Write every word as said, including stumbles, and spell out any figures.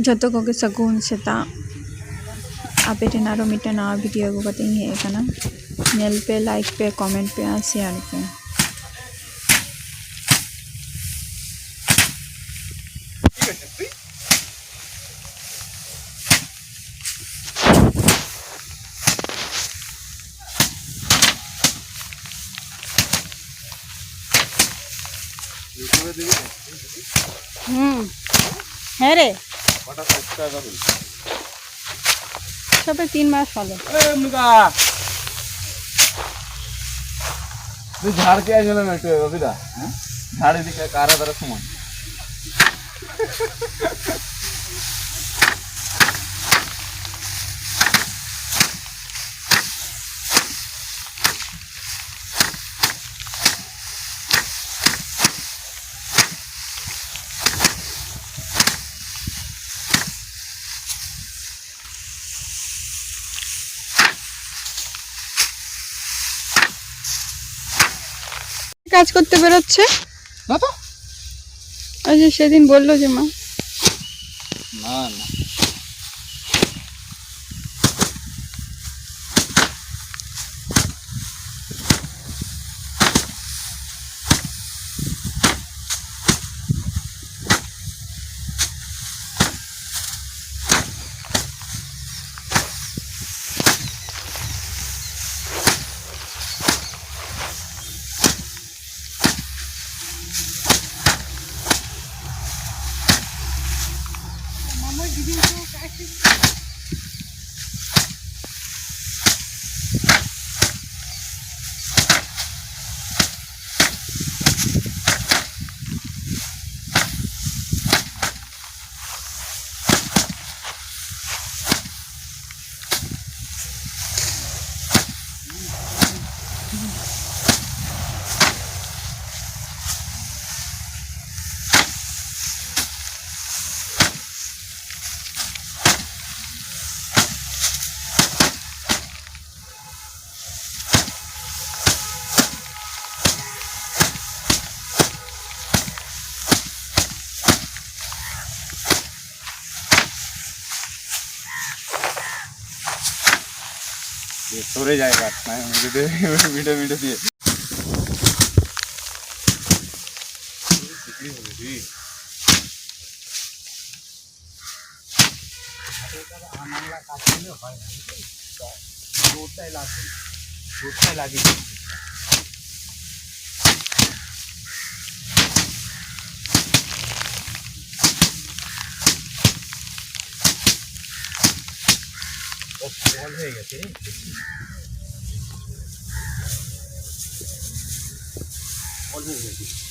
ᱡᱚᱛᱚ ᱠᱚᱜᱮ ᱥᱟᱹᱜᱩᱱ ᱥᱮᱛᱟᱜ᱾ ᱟᱯᱮ ᱴᱷᱮᱱ ᱟᱨᱚ ᱢᱤᱫᱴᱮᱱ ᱱᱟᱣᱟ ᱵᱷᱤᱰᱤᱭᱳ ᱟᱹᱜᱩ ᱠᱟᱛᱮ ᱤᱧ ᱦᱮᱡ ᱟᱠᱟᱱᱟ᱾ ᱧᱮᱞ ᱯᱮ, ᱞᱟᱭᱤᱠ ᱯᱮ, ᱠᱚᱢᱮᱱᱴ ᱯᱮ ᱟᱨ ᱥᱮᱭᱟᱨ ᱯᱮ᱾ ᱦᱩᱸ᱾ ᱦᱮᱸ ᱨᱮ᱾ ᱥᱚᱵᱮ ᱛᱤᱱ ᱢᱟᱥ ᱦᱚᱞᱚ᱾ ᱮ, ᱩᱱᱤ ᱫᱟ᱾ ᱱᱩᱭ ᱡᱷᱟᱲ ᱠᱮᱜᱼᱟᱭ, ᱧᱮᱞ ᱢᱮ, ᱮᱠᱴᱩ ᱵᱟᱹᱵᱤ ᱫᱟ᱾ ᱦᱮᱸ? ᱡᱷᱟᱲ ᱤᱫᱤ ᱠᱮᱜᱼᱟᱭ, ᱠᱟᱭᱨᱟ ᱫᱟᱨᱮ ᱥᱚᱢᱟᱱ᱾ কাজ করতে বেরোচ্ছে? না তো। ওই যে সেদিন বললো যে মা। না, না। সরে যায় বাট, মানে, মিডে মিডে মিডে দিয়ে। বল হয়ে গেছে রে। বল হয়ে গেছে।